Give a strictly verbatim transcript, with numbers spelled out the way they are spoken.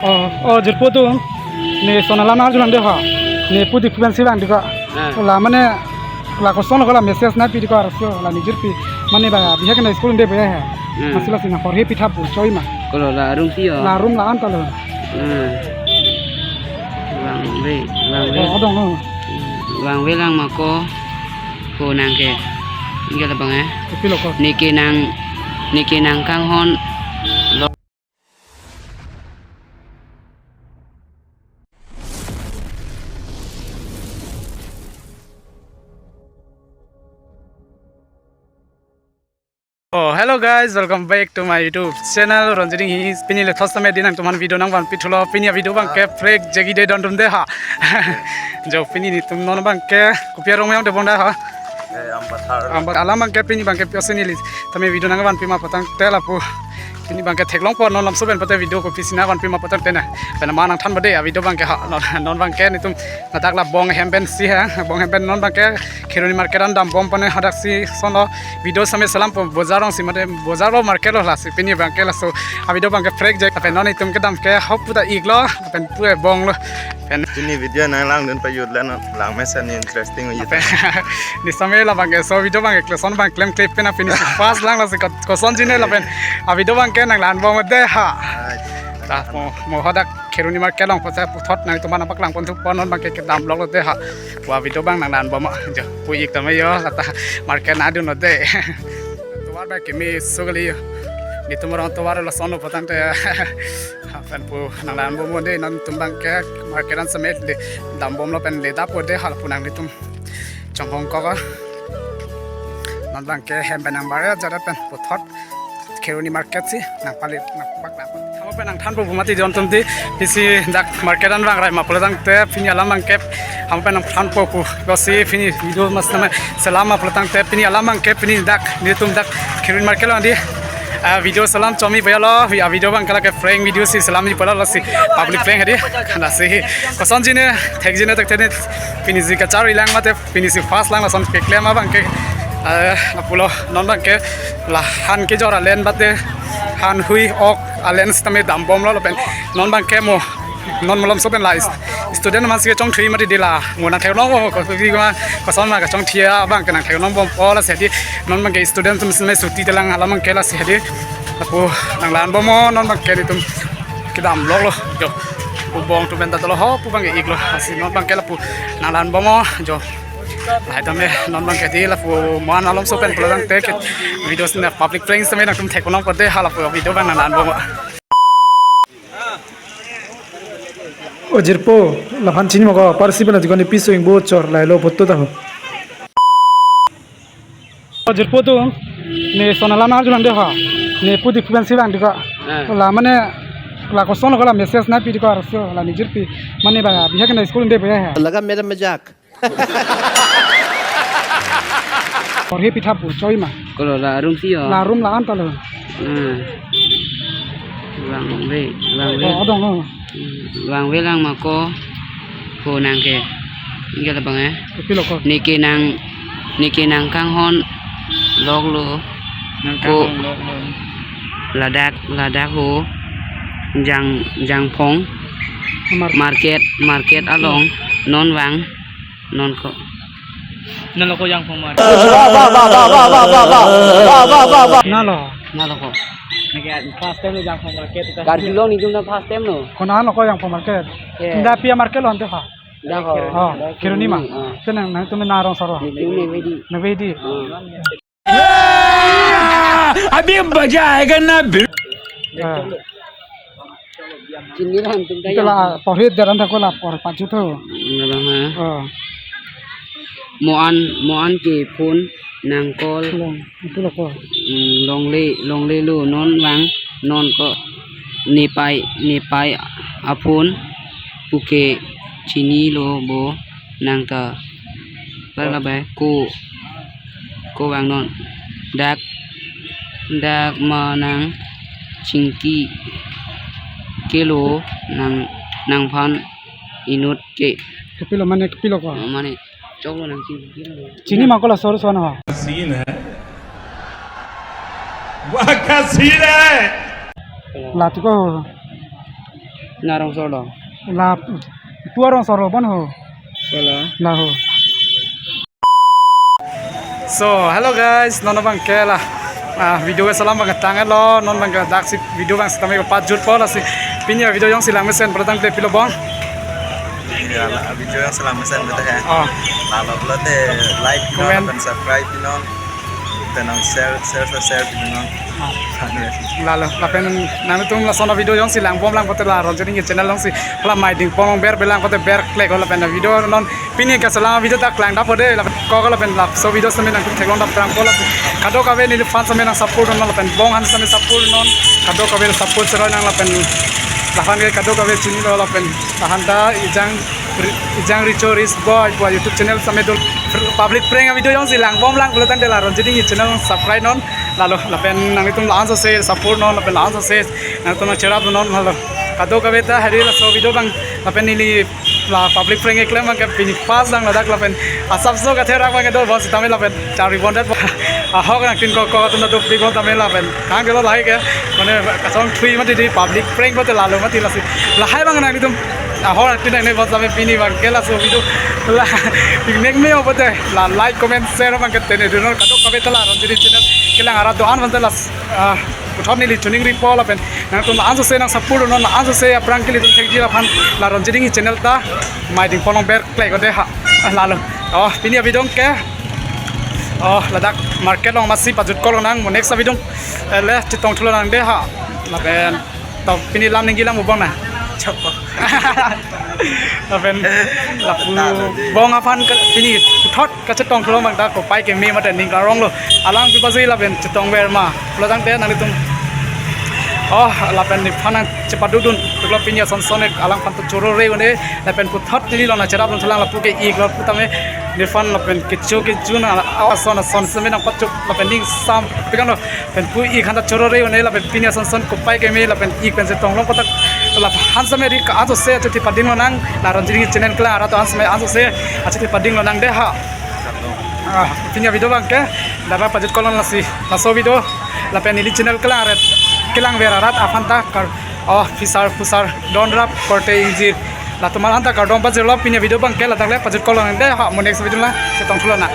Oh, oh, jirpo atum. Ne lason alam nang arjulang de ha. Ne pu Diphu pensi vang de ko. Ah. La mane la koson lo ko la message nangpi de ko arso la ne jirpi. Mane ba bihek na school de ba ya. Hmm. Masih la sina korhe pitha pu choi ma. Ko lo la room si yo. La room la-an ta lo. Hmm. Vangve, vangve. Oh, adong lo. Vangve lang ma ko. Ko nang ke. Ingke labang eh. Kopi lo ko. Ne ke nang, ne ke nang kanghon lo. Oh, hello guys, welcome back to my YouTube channel, Ronjit Inghi. Pini le thos tame din nangtum aphan video nangvanpi thulo. Pini a-video abang ke prank jegi de don dum de ha. Jo pini netum non abang ke kopi arong meyong de bong da ha. Eh, Ambathar. Amba alam abang ke pini abang ke piosi neli tame video nangvanpi ma putangte lapu. Pini abang ke theklongpo non lamso pen pute video kopisi nangvanpi ma putangte na. Pen ma nangthan bade a-video abang ke ha non, non abang ke netum ladak la Bong hem pensi ha. Bong hem pen non abang ke Kheroni market an dambom pone hadak si son lo video same selam po bojar along si mate bojar lo market lo lasi pini abang ke laso a-video abang ke prank jek pen non netum kedam ke hop puta ik lo pen pu bong lo pen. Pini video nanglang dun pajut le non lang mesen interesting ujit. Pen ne same labang ke so video abang ke kleson abang klem klip pen a pini si first lang lasi ko-, koson jine lapen a-video abang ke nanglangbom de ha. Right. Ta mo, mo hadak Kheroni market along pasa puthot nangtum aphan nangpaklang pon thupo non abang ke kedam lok lo de ha. Pu a-video abang nanglangbom jo pu ik tame yo lata market nangdun lo de. Tovar abang ke me so kali yo. Netum arong tovar lason lo putangte. Pen pu nanglangbom de nangtum abang ke market an semet de dambom lo pen le dap po de ha lapu nangtum chonghong ko ko. Non abang ke hem pen nangbar ya jada pen puthot Kheroni market si nangpali nangpaklang. Hamo pen nangthanpo pu mati jon tum di pisi dak market an vangrai ma pulotangte pini alam abang ke hamo pen nangthanpo pu. Kosi pini video mas nama selam ma pulotangte pini alam abang ke pini dak netum dak Kheroni market along di. Ah, video selam chomi paya lo, vi-, ah, video abang ke lake prank video si selam ni pala lo si public prank hadi. Kana si koson jine, thek jine tak thene pini si kachar ilang mate pini si first lang lason keklem abang ke, eh, lapulo non abang ke la han kejor alen bate han hui ok alen sitame dambom lo lapen non abang ke mo non malom so pen la is-, student man si kechongthi mati de la mo nangtheklongbom ko, ko, ko, koson ma kechongthi abang ke nangtheklongbompo lasi di non abang ke student atum sitame suti telang alam abang ke lasi di lapu nanglangbom non abang ke netum kedam lok lo jo pu bong tu pen ta lo ho pu abang ke ik lo lasi non abang ke lapu nanglangbom jo. Lahai tame non abang ke di lapu mo-an alom so pen pulotangte ke video sina public prank sitame nangtum theklong pute ha lapu video abang nanglangbom. O jirpo, laphan chini ma ko, parsi pen atikon piso ingbo chor lailo photo ta ho. O jirpo atum, ne lason alam nang arjulang de ha. Ne pu Diphu pensi vang de ko. Eh. La mane la koson lo ko la message nangpi de ko arso la ne jirpi. Mane ba bihek na school de ba ya. लगा मेरा मजाक। Korhe pitha pu choi ma. Ko lo la room si yo. La room la-an ta lo. Hmm. Vangve, vangve. Oh, adong lo. Hmm, vangve lang ma ko. Ko nang ke. Ingke labang eh. Kopi lo ko. Ne ke nang, ne ke nang kanghon lok lo. Nang ko kanghon lok lo. Ladak, ladak ho. Jang, Jangphong. Mar- market, market along. Non vang. Non ko. Non lo ko Jangphong market. Ba, ba, ba. Non lo. Non lo ko. Neke first time lo Jangphong market. Karjulong netum na first time lo. Kona lo ko Jangphong market. Yeah. Nda pia market lo ante ha. Nda ko. Oh, Kheroni ma. Ah. Senang nangtum na rong soro. Netum ne wedi. Ne wedi. Ah. अभी मजा आएगा ना भिड़। Ah. Chini la hantum ta ito yang la porhi deran thako la por pachutho. Ngalama. Oh. Mo-an, mo-an ke phone nang call. Long, ito lo ko. Hmm, longle, longle lo non vang, non ko. Nepai, nepai a phone puke chini lo bo nang ta. Bala bai ko. Ko vang non. Dak, dak ma nang chingki ke lo nang, nangphan inut ke. Kopi lo mane kopi lo ko. Mane chok lo nang chingki ke lo. Chini ma ko la sor son ha. Scene है। वाह क्या सीन है। La tu ko. Narong solo. La, pu arong solo bon ho. Solo. La ho. So, hello guys, non abang ke la, ah, video ke salam abang tang lo, non abang ke daksi video abang setame pajutpo lasi. Pini avideo jongsi lang mesen, pertang te pilo bong. Ya, la, video jongsi lang mesen betul ya. Oh. Lalo pulote like, comment, non, dan subscribe, non. Dan share, share, share, share, non. Lalo, lapen nangtum lason avideo jongsi lang bom lang pote la Ronjit Inghi channel jongsi la Maiding Ponlong ber belang pote ber klik lapen avideo non pini ke selang avideo ta klang dappo de lapen kok lapen laso avideo sami nangtum theklong dap trang po lapen kadokave neli fan sami nang support non lapen bong han sami support non kadokave support seroi nang lapen lahan ke kadokave chinilo lapen lahan ta ejang Ri-, Ejang Richo Rich Boy pu YouTube channel sami dul public prank avideo jongsi lang bom lang pulo tangte la Ronjit Inghi channel subscribe non lalo lapen nanglitum la-an sose support non lapen la-an sose nangtum nang cherap non lalo kadokave ta hari laso avideo abang lapen neli la public prank keklem abang ke pini first abang ladak lapen asapso katherak abang kedo bos tame lapen chari bondet ahok nangtin kok kok atum nado pik bom tame lapen kang kelo lahai ke mane kasong thui mati di public prank pote lalo mati lasi lahai abang nangtum ahok nangtin nangne bos tame pini abang ke laso avideo la picnic me pote la like comment share abang ke tene dunon kadokave ta la Ronjit Inghi channel kelang arat do-an abang ta la ah, puthot neli chuning ripo lapen nangtum la-an sose nang support non la-an sose aphrang kelitum thekji aphan la Ronjit Inghi channel ta Maiding Ponlong ber klik ode ha. Ah, lalo. Oh, pini avideo ke. Oh, ladak market along masi pajut kol nang mo next avideo. Ele chetong thulo nang de ha. Lapen to pini lam ninggi lam ubong na. Chopo. Lapen lapu bong aphan ke pini puthot kachetong thulo abang ta kopai keme mate ning karong lo. Alang pipaji lapen chetong ver ma. Pulo tangte nanglitum. Oh, lapen nephan nang chepadukdun. Tuklo pini ason son ek alang aphan to choro re une. Lapen puthot neli lo nang cherap dun thulang lapu ke ik lo pu tame. Nephan lapen kecho kecho na ason ason sami nang pachok lapen ning sam. Pikang lo. Pen pu ik han ta choro re une lapen pini ason son kopai keme lapen ik pen chetong long kotak lapen han same ri ka ajo se achuti pading lo nang la Ronjit Inghi channel kelang arat han same ajo se achuti pading lo nang de ha. Ah, pini avideo abang ke dara pajut kol non lasi laso avideo lapen neli channel kelang arat kelang ver arat aphan ta kar oh phisar phusar don rap korte ingjir latum aphan ta kardom pajirlo pini avideo abang ke ladak le pajut kol nang de ha mo next video la chetong thulo na.